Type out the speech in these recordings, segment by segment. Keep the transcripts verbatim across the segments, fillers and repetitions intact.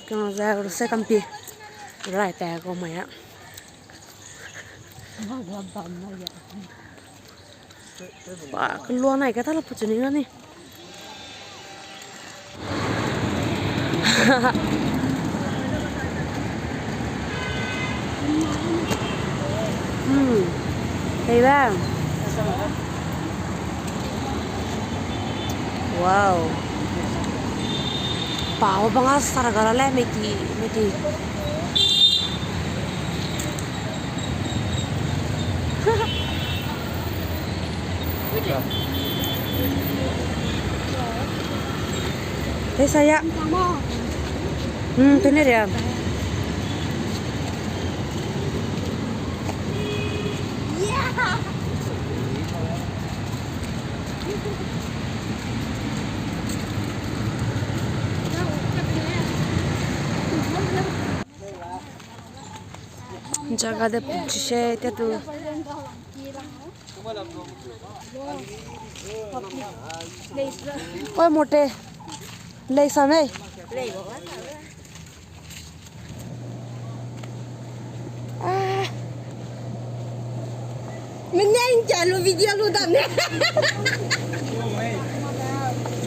Kang ze ruse kampi. Rai ta ko maya. Wa, kelua nai ka ta la puchu ni na ni. Hmm. Hey, ba. Wow. Pau banga sar gara le meti, meti. Te saya. Hmm, tene ria. Jaga de pungchi se te tu. Oi, mote. Lei sa mei. Ah. Meneng ja lu video lu da ne.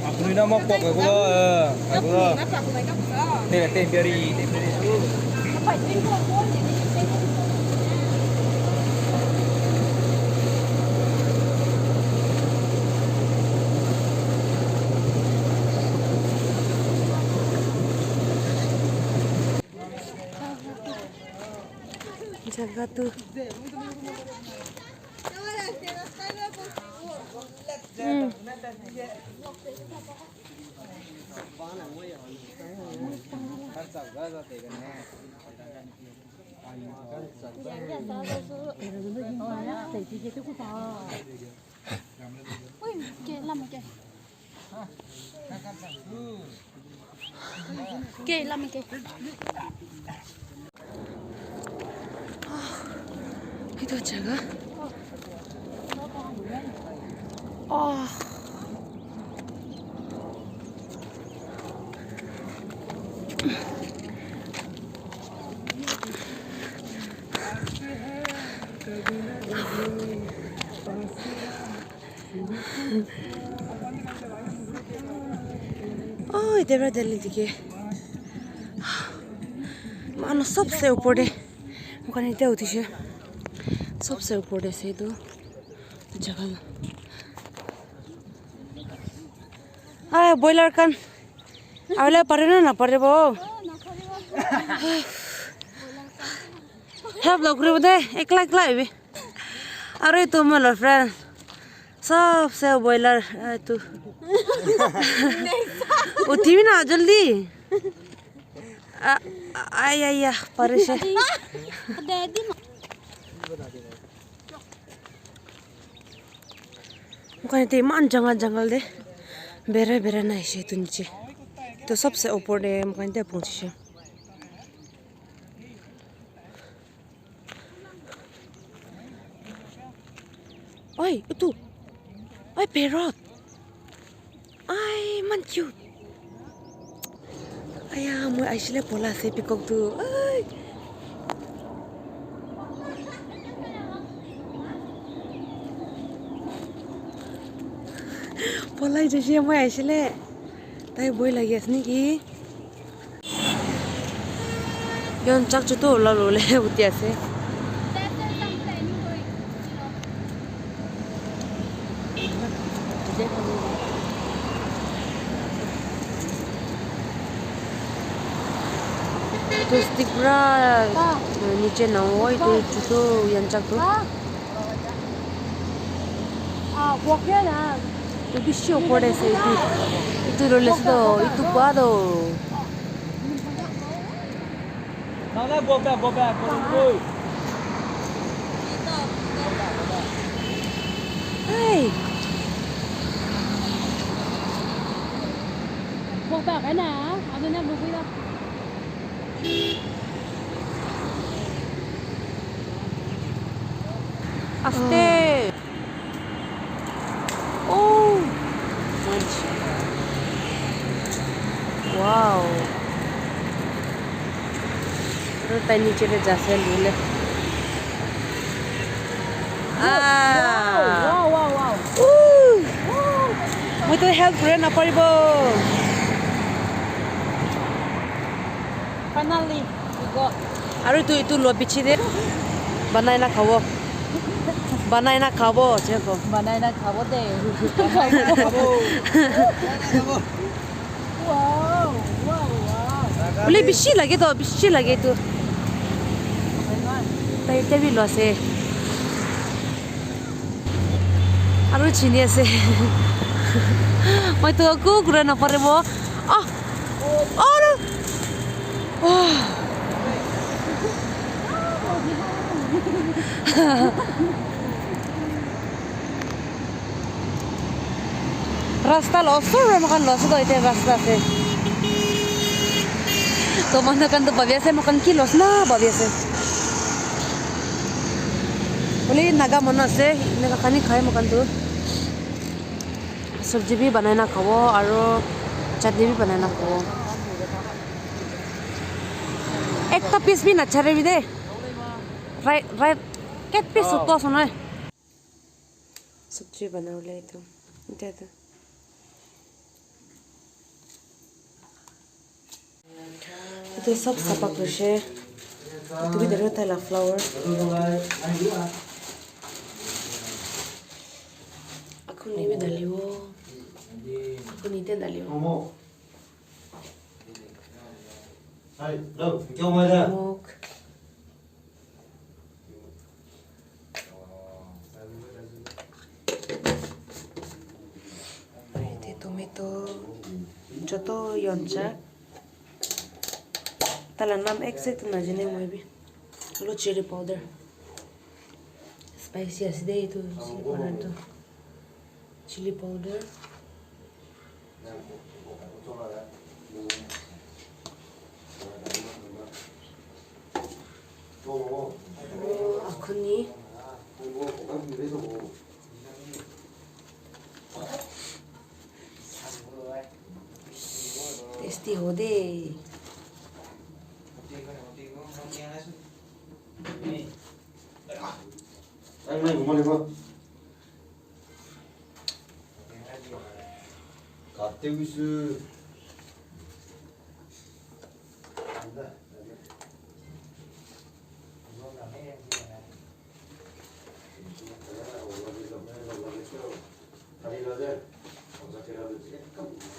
Aku ni na mak pok aku lo, eh, aku lo. Aku ni na pak mai ka sa. Te, te, biari, te, biari tu. Apa jing ko ko ni. Jaga tu. Hmm. Ui, ke, lam ke. Ke, lam ke. Ito jaga. Oh. Oi, Debra Delhi dike. Mano sabse upor de. Mukane te uti se. Sabse upor de se tu. Jaga la. Ah, boiler kan. Awele pare na, na pare bo. Help lo kuri bo de, ekla ekla ibe. Are tu mo lo friend. Sabse boiler, ai tu. Uti bi na jaldi. Ah, ah, ai, ai, ai, pare se. Mukane te man jungle, jungle de. Bere, bere nai se tu niche. To sabse upor de mukane te pungchi se. Oi, utu. Oi, parrot. Ai, man cute. Aya, moi aisile pola se peacock tu. Ai. Pola je se moi aisile. Tai boi lagi asni ki. Yon chak chu to la lo le utia se. To stick ra, eh, niche na oi to chu to yon chak to. Ah, walk ya na. Itu bisi upor de se itu. Itu lo le se do, itu pa do. Nana, go back, go back, go, go. Hey. Go back, eh, na. Anu na, go, go, go. Aste. Oh. Oh. Manch. Wow. Ru tai ni chile ja se lu le. Ah. Wow, wow, wow. Ooh. Wow. Moi tu help kure na paribo. Finally, we got. Aru tu, tu lo bichi de. Banana khabo. Banana khabo, cheko. Banana khabo de. Wow, wow, wow. Ule bisi lage to, bisi lage to. Tai, tai bi lo se. Aru chini ase. Moi tu ku kure na pare mo. Ah. Oh, no. Oh. Rasta lo, sure, makan lo, sudo ite rasta se. To mana kan to babia se, makan ki lo, na babia se. Uli Naga mana se, Naga kani khai makan tu. Sabji bhi banana khabo, aru chutney bhi banana khabo. Ekta piece bhi na chare bhi de. Right, right. Ket piece to sunai. Sabji banau le tu. Ite tu. Ite sab sapak lu se. Ite bi dalo taila flour. Akhuni bi daliu. Akhuni te daliu. Mok. Te tomato, choto yoncha. Tala nam exact na jene moi bi. Lo chili powder. Spicy asi de itu, chili powder tu. Chili powder. Akhuni. Tasty ho de.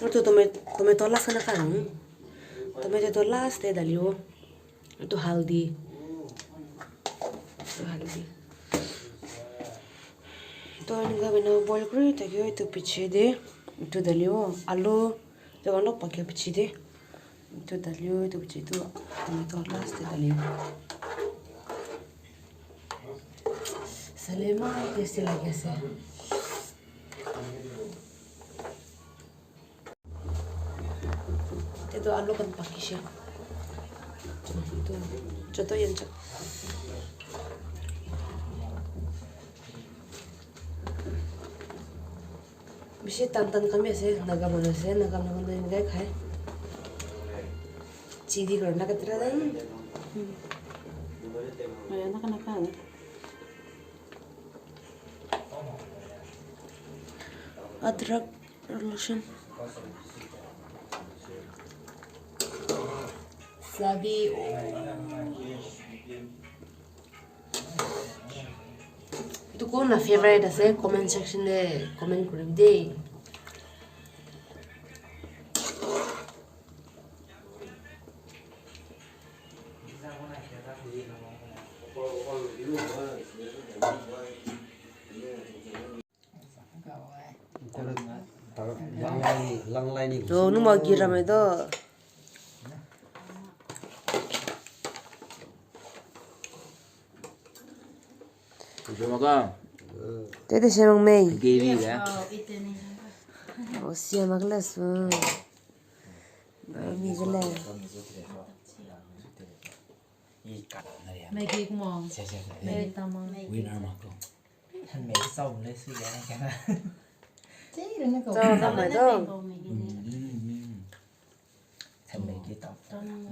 Ortu tome-, tomato last kana ka rang. Tomato to last te daliu. Itu haldi. Itu haldi. Itu aniga bena boil kuri tagi itu piche de. Itu daliu. Alu. Itu kan lok pakia piche de. Itu daliu, itu piche itu. Itu last te daliu. Salema tasty lagi ase. Tedu alu kan pakishe. Tedu, choto yoncha. Bisi tan tan kami ase, Naga mana se, Naga mana gai khai. Chidi kar na katra dan. Aya na kana kana. Adrak lotion. Sabi. Itu ko na favorite ase, comment section de comment kuri de. Lang line, lang line ni. To, numa gira me do. Te te se mang mei. Geri ga. O sia mak la su. Ba mi gele. Maggi kuma. Maggi tama. Winner ma ko. Mai sau le si ga na ka. Chau na mai do.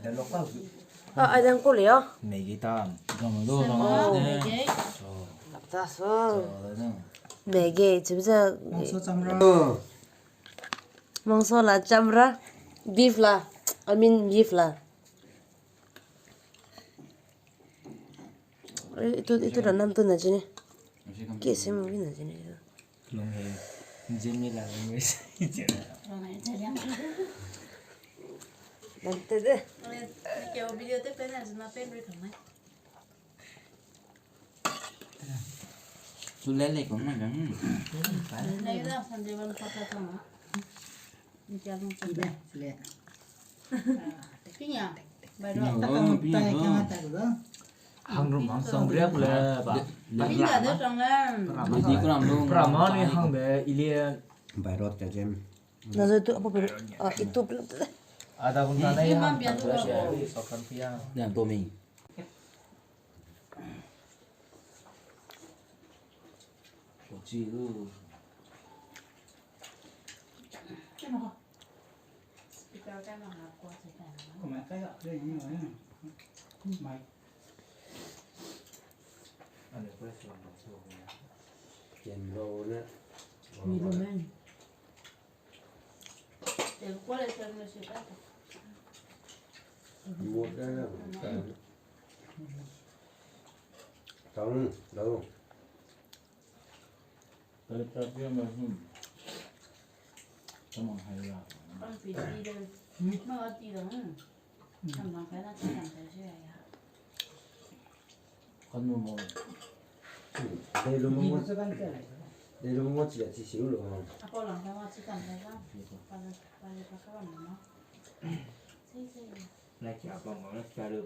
Delo ka. Ah, ai dang ko le ya. Megi tam. Gam do. Oh, megi. So. Lap ta so. So, da dang. Megi, chibi za. Mangso chamra. Mangso la chamra. Beef la. I mean beef la. Eh, itu, itu da nam tu na jini. Ke se mo na jini. Long he. Jimi la long he. Lam te de. Ke o video te pe na jina pen ri kang mai. Su le le kong mai kang. Le da Sunday ban pa ta kang. Ni kya long pa. Ile, ile. Pinya. Bai ro. Pinya, oh, pinya, oh. Hang rum hang sang briak le ba. Pinya de sang le. Di kuram lu. Pra ma ni hang de ile. Bai ro ta jem. Na zo tu apa ber, ah, itu belum tu. Ada guna na. Ni yang mam biar tu. Sokan pia. Yang to mi. Kochi lu. Kanu mo. Dei lu mo. Dei lu mo chi a chi siu lu mo. Na kia bang bang na kia lu.